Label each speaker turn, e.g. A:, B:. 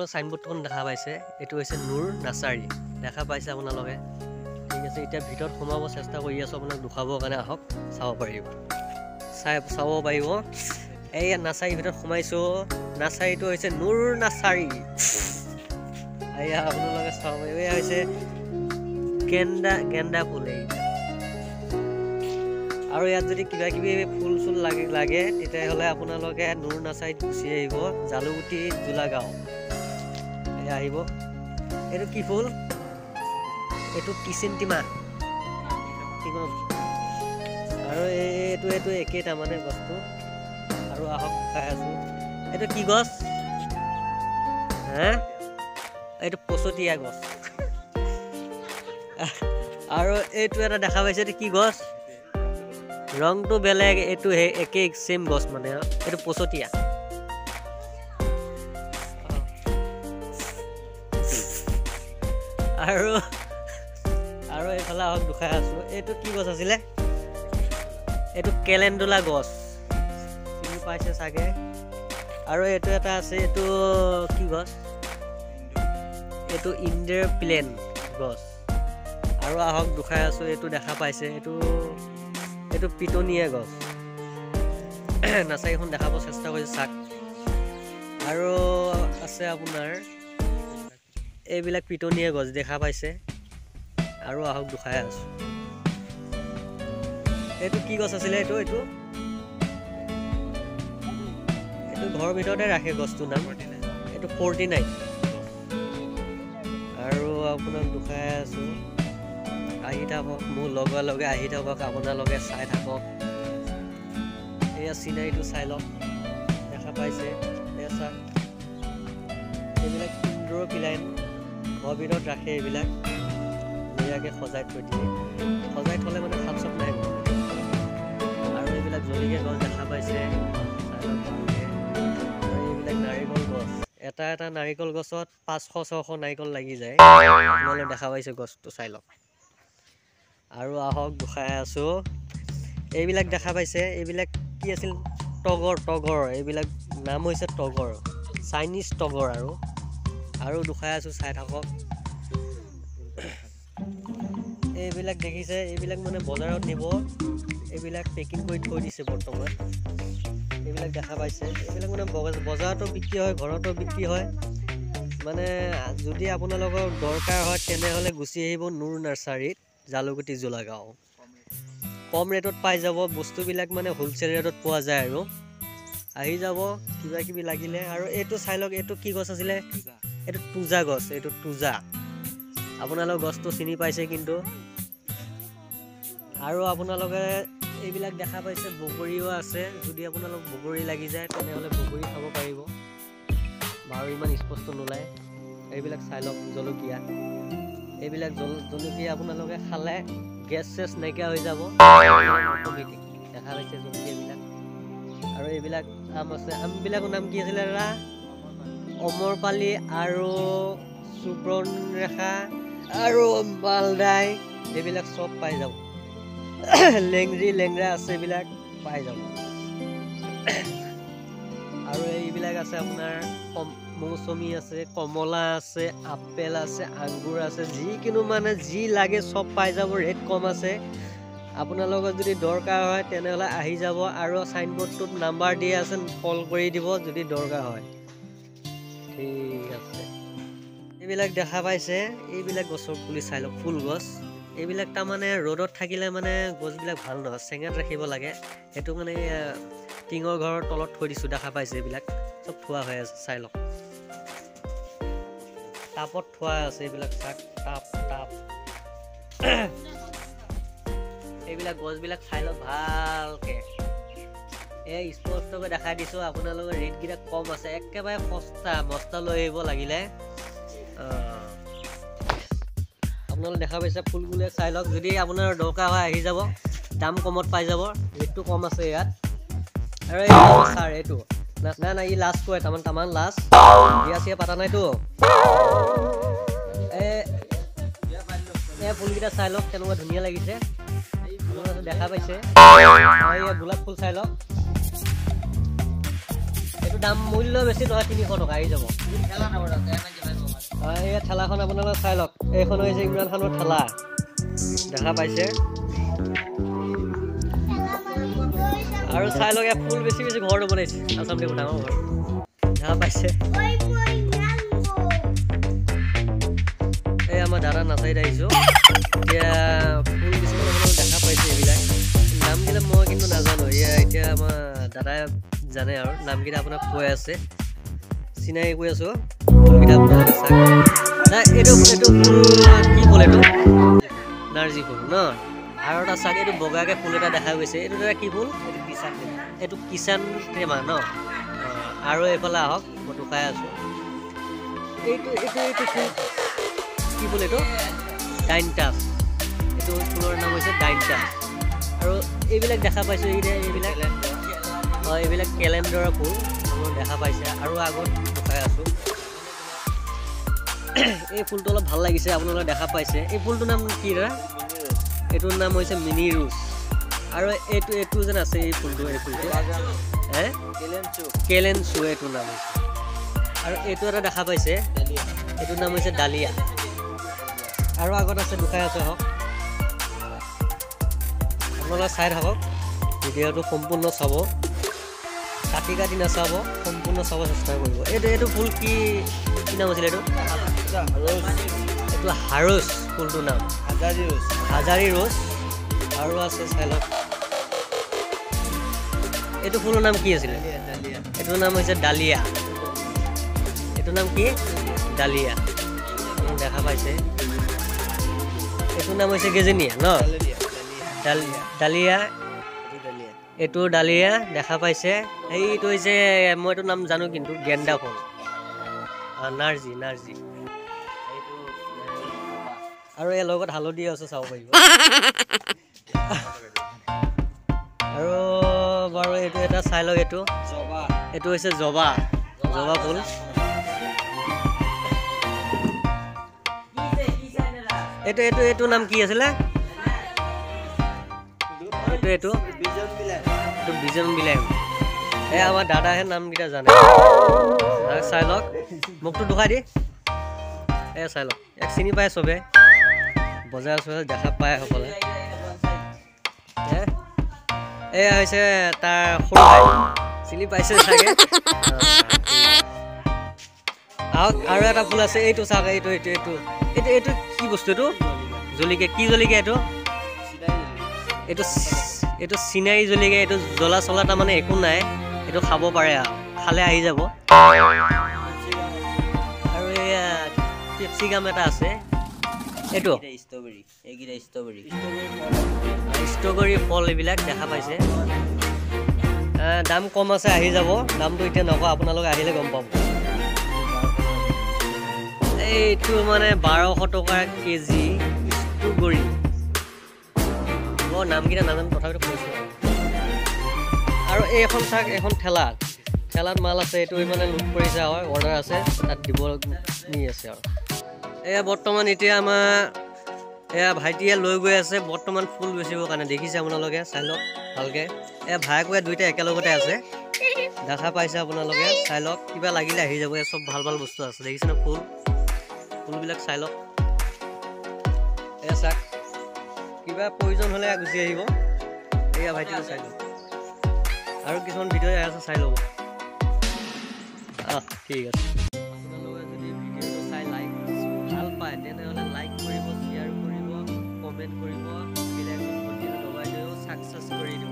A: আপোনালোকে চাইনবোৰ্ডখন দেখা পাইছে, এইটো হৈছে নূৰ নাৰ্চাৰী, দেখা পাইছে আপোনালোকে। ঠিক আছে, এতিয়া ভিতৰত সোমাব চেষ্টা কৰি আছোঁ আপোনাক দেখুৱাবৰ কাৰণে। আহক, চাব পাৰিব, চাব পাৰিব। এইয়া নাৰ্চাৰীৰ ভিতৰত সোমাইছোঁ। নাৰ্চাৰীটো হৈছে নূৰ নাৰ্চাৰী। এয়া আপোনালোকে চাব পাৰিব। এয়া হৈছে গেন্দা, গেন্দা ফুল এইবিলাক। আৰু ইয়াত যদি কিবা কিবি ফুল চুল লাগে তেতিয়াহ'লে আপোনালোকে নূৰ নাৰ্চাৰীত গুচি আহিব, জালুগুটি জোলাগাঁও। এয়া আহিব। এইটো কি ফুল? এইটো কিচেন টিমা। আৰু এইটো একেই তাৰমানে গছটো। আৰু আহক, খাই আছোঁ। এইটো কি গছ হে? এইটো পচতীয়া গছ। আৰু এইটো এটা দেখা পাইছে, এইটো কি গছ? ৰংটো বেলেগ, এইটো একেই ছেম গছ মানে। এইটো পচতীয়া। আৰু আৰু এইফালে আহক, দুখাই আছো। এইটো কি গছ আছিলে? এইটো কেলেণ্ডুলা গছ, চিনি পাইছে চাগে। আৰু এইটো এটা আছে, এইটো কি গছ? এইটো ইণ্ডাৰ প্লেন গছ। আৰু আহক, দুখাই আছো। এইটো দেখা পাইছে, এইটো পিটনীয়া গছ। নাৰ্চাৰীখন দেখাব চেষ্টা কৰিছোঁ, চাক। আৰু আছে আপোনাৰ এইবিলাক পিটনীয়া গছ, দেখা পাইছে। আৰু আহক, দুখাই আছো। এইটো কি গছ আছিলে? এইটো এইটো এইটো ঘৰৰ ভিতৰতে ৰাখে, গছটোৰ নাম এইটো 49। আৰু আপোনাক দুখাই আছো। আহি থাকক, মোৰ লগে লগে আহি থাকক, আপোনালোকে চাই থাকক। এয়া চিনাৰীটো চাই লওক, দেখা পাইছে। এয়া চাওক, এইবিলাক ইনডোৰ প্লেন, ঘৰৰ ভিতৰত ৰাখে এইবিলাক, ধুনীয়াকৈ সজাই থৈ দিয়ে। সজাই থ'লে মানে সাপ চাপ নাই। আৰু এইবিলাক জলকীয়া গছ দেখা পাইছে, চাই লওক ভালকৈ। আৰু এইবিলাক নাৰিকল গছ, এটা এটা নাৰিকল গছত 500 600 নাৰিকল লাগি যায়। আপোনালোকে দেখা পাইছে, গছটো চাই লওক। আৰু আহক, দুখাই আছোঁ। এইবিলাক দেখা পাইছে, এইবিলাক কি আছিল? তগৰ, তগৰ। এইবিলাক নাম হৈছে তগৰ, চাইনিজ তগৰ। আৰু দুখাই আছোঁ, চাই থাকক। এইবিলাক দেখিছে, এইবিলাক মানে বজাৰত নিব, এইবিলাক পেকিং কৰি থৈ দিছে বৰ্তমান। এইবিলাক দেখা পাইছে, এইবিলাক মানে বজাৰতো বিক্ৰী হয়, ঘৰতো বিক্ৰী হয়। মানে যদি আপোনালোকৰ দৰকাৰ হয় তেনেহ'লে গুচি আহিব নূৰ নাৰ্চাৰীত, জালুগুটি জোলাগাঁও। কম ৰেটত পাই যাব বস্তুবিলাক, মানে হ'লচেল ৰেটত পোৱা যায়। আৰু আহি যাব কিবা কিবি লাগিলে। আৰু এইটো চাই লওক, এইটো কি গছ আছিলে? এইটো তুজা গছ, এইটো তুজা। আপোনালোক গছটো চিনি পাইছে কিন্তু। আৰু আপোনালোকে এইবিলাক দেখা পাইছে, বগৰীও আছে। যদি আপোনালোক বগৰী লাগি যায় তেনেহ'লে বগৰী খাব পাৰিব। বাৰু ইমান স্পষ্ট নোলায়। এইবিলাক চাই লওক, জলকীয়া। এইবিলাক জলকীয়া আপোনালোকে খালে গেছ চেছ নাইকিয়া হৈ যাব অট'মেটিক। দেখা পাইছে জলকীয়াবিলাক। আৰু এইবিলাক আম আছে। আমবিলাকৰ নাম কি আছিলে দাদা? অমৰপালি আৰু সুবৰ্ণৰেখা আৰু মালদাই, এইবিলাক চব পাই যাব। লেংৰি লেংৰা আছে, এইবিলাক পাই যাব। আৰু এইবিলাক আছে আপোনাৰ মৌচুমী আছে, কমলা আছে, আপেল আছে, আঙ্গুৰ আছে, যিকোনো মানে যি লাগে চব পাই যাব। ৰেট কম আছে। আপোনালোকৰ যদি দৰকাৰ হয় তেনেহ'লে আহি যাব। আৰু চাইনবোৰ্ডটোত নাম্বাৰ দিয়া আছে, কল কৰি দিব যদি দৰকাৰ হয়। ঠিক আছে। এইবিলাক দেখা পাইছে, এইবিলাক গছৰ পুলি চাই লওক, ফুল গছ এইবিলাক। তাৰমানে ৰ'দত থাকিলে মানে গছবিলাক ভাল নহয়, চেঙাত ৰাখিব লাগে। সেইটো মানে টিঙৰ ঘৰৰ তলত থৈ দিছোঁ। দেখা পাইছে, এইবিলাক চব থোৱা হৈ আছে, চাই লওক। টাবত থোৱা আছে এইবিলাক, চাক টাব টাব। এইবিলাক গছবিলাক চাই লওক ভালকে। এই স্পষ্টকৈ দেখাই দিছোঁ আপোনালোকৰ। ৰেটকেইটা কম আছে, একেবাৰে সস্তা মস্তা। লৈ আহিব লাগিলে। আপোনালোকে দেখা পাইছে, ফুলগুলে চাই লওক। যদি আপোনাৰ দৰকাৰ হয় আহি যাব, দাম কমত পাই যাব। ৰেটটো কম আছে ইয়াত। আৰু এই ছাৰ, এইটো নাই নাই, ই লাজ কৰে তাৰমানে, তামান লাজ। বিয়া চিয়া পাতা নাইতো। এই ফুলকেইটা চাই লওক, কেনেকুৱা ধুনীয়া লাগিছে, দেখা পাইছে। গোলাপ ফুল চাই লওক। এইটো দাম মূল্য বেছি নহয়, 300 টকা আহি যাব। এই ঠেলাখন আপোনালোকে চাই লওক, এইখন হৈছে ইমৰান খানৰ ঠেলা, দেখা পাইছে। আৰু চাই লওক, ইয়াত ফুল বেছি বেছি ঘৰটো বনাইছে, আছাম টাইপৰ ডাঙৰ ঘৰ, দেখা পাইছে। এই আমাৰ দাদা নাচাৰিত আহিছোঁ। এতিয়া ফুল কিছুমান আপোনালোকে দেখা পাইছে, এইবিলাক নামকেইটা মই কিন্তু নাজানো। এতিয়া আমাৰ দাদাই জানে আৰু নামকেইটা আপোনাক কৈ আছে, চিনাকি কৈ আছোঁ ফুলকেইটা আপোনালোকে চাওক। নাই, এইটো এইটো ফুল কি ফুল? এইটো নাৰ্জী ফুল ন? আৰু এটা চাওক, এইটো বগাকৈ ফুল এটা দেখা গৈছে, এইটো দাদা কি ফুল? এইটো কিষাণ টেমা ন? আৰু এইফালে আহক, মই দুখাই আছোঁ। এইটো এইটো এইটো ফুল কি ফুল? এইটো ডাইনটাছ, এইটো ফুলৰ নাম হৈছে ডাইনটাছ। আৰু এইবিলাক দেখা পাইছোঁ, এইবিলাক এইবিলাক কেলেণ্ডাৰৰ ফুল আপোনালোকে দেখা পাইছে। আৰু আগত দেখাই আছোঁ, এই ফুলটো অলপ ভাল লাগিছে, আপোনালোকে দেখা পাইছে। এই ফুলটোৰ নাম কি দাদা? এইটোৰ নাম হৈছে মিনি ৰোজ। আৰু এইটো এইটো যেন আছে এই ফুলটো, এই ফুলটো হে কেলেনচু, এইটোৰ নাম হৈছে। আৰু এইটো এটা দেখা পাইছে, এইটোৰ নাম হৈছে ডালিয়া। আৰু আগত আছে, দুখাই আছে, হওক আপোনালোকে চাই থাকক, ভিডিঅ'টো সম্পূৰ্ণ চাব, কাটি কাটি নাচাব, সম্পূৰ্ণ চাব চেষ্টা কৰিব। এইটো এইটো ফুল কি কি নাম আছিলে? এইটো এইটো হাৰছ ফুলটোৰ নাম, হাজাৰী ৰোজ। আৰু আছে চাই লওক, এইটো ফুলৰ নাম কি আছিলে? এইটোৰ নাম হৈছে ডালিয়া। এইটোৰ নাম কি? ডালিয়া, দেখা পাইছে। এইটোৰ নাম হৈছে গেজেনিয়া ন? ডালিয়া, এইটো ডালিয়া দেখা পাইছে। সেইটো হৈছে, মই এইটো নাম জানো কিন্তু, গেন্দা ফুল, নাৰ্জী, নাৰ্জী। আৰু ইয়াৰ লগত হালধি আছে, চাব পাৰিব। আৰু বাৰু এইটো এটা চাই লওক, এইটো এইটো হৈছে জবা, জবা ফুল। এইটো এইটো এইটো নাম কি আছিলে? এইটো এইটো এইটো বিজন বিলাইম। এই আমাৰ দাদাহে নামকেইটা জানে, চাই লওক। মোকতো দুখাই দি, এই চাই লওক, ইয়াক চিনি পায় চবে, বজাৰ চজাৰ দেখা পায় সকলোৱে। এয়া হৈছে তাৰ সৰু ভাই, চিনি পাইছে চাগে। আহক, আৰু এটা ফুল আছে, এইটো চাওক, এইটো এইটো এইটো এইটো এইটো কি বস্তু? এইটো জলকীয়া। কি জলকীয়া এইটো? এইটো এইটো চিনাৰী জলকীয়া। এইটো জ্বলা চলা তাৰমানে একো নাই, এইটো খাব পাৰে আৰু, খালে আহি যাব। আৰু এয়া পেপচিগাম এটা আছে, এইটো ষ্ট্ৰবেৰী ফল, এইবিলাক দেখা পাইছে। দাম কম আছে, আহি যাব। দামটো এতিয়া নকওঁ, আপোনালোকে আহিলে গম পাব। এইটো মানে 1200 টকা কেজি ষ্ট্ৰবেৰী। মই নামকেইটা নাজানো, তথাপিতো কৈছোঁ। আৰু এইখন চাওক, এইখন ঠেলা, ঠেলাত মাল আছে। এইটো মানে লোড কৰিছে আৰু অৰ্ডাৰ আছে, তাত দিব নি আছে। আৰু এয়া বৰ্তমান এতিয়া আমাৰ এয়া ভাইটিয়ে লৈ গৈ আছে বৰ্তমান ফুল বেচিবৰ কাৰণে, দেখিছে আপোনালোকে, চাই লওক ভালকৈ। এয়া ভায়েকোৱে দুইটা একেলগতে আছে, দেখা পাইছে আপোনালোকে, চাই লওক। কিবা লাগিলে আহি যাব, চব ভাল ভাল বস্তু আছে, দেখিছেনে? ফুল ফুলবিলাক চাই লওক। এয়া চাওক, কিবা প্ৰয়োজন হ'লে গুচি আহিব। এয়া ভাইটিটো চাই লওক, আৰু কিছুমান ভিডিঅ' আছে, চাই ল'ব। ঠিক আছে, আপোনালোকে যদি ভিডিঅ'টো চাই লাইক ভাল পায় তেনেহ'লে লাইক কৰিব, শ্বেয়াৰ কৰিব, কমেণ্ট কৰিব, বেল আইকন ঘণ্টিটো দবাই দিব, ছাকচেছ কৰি দিব।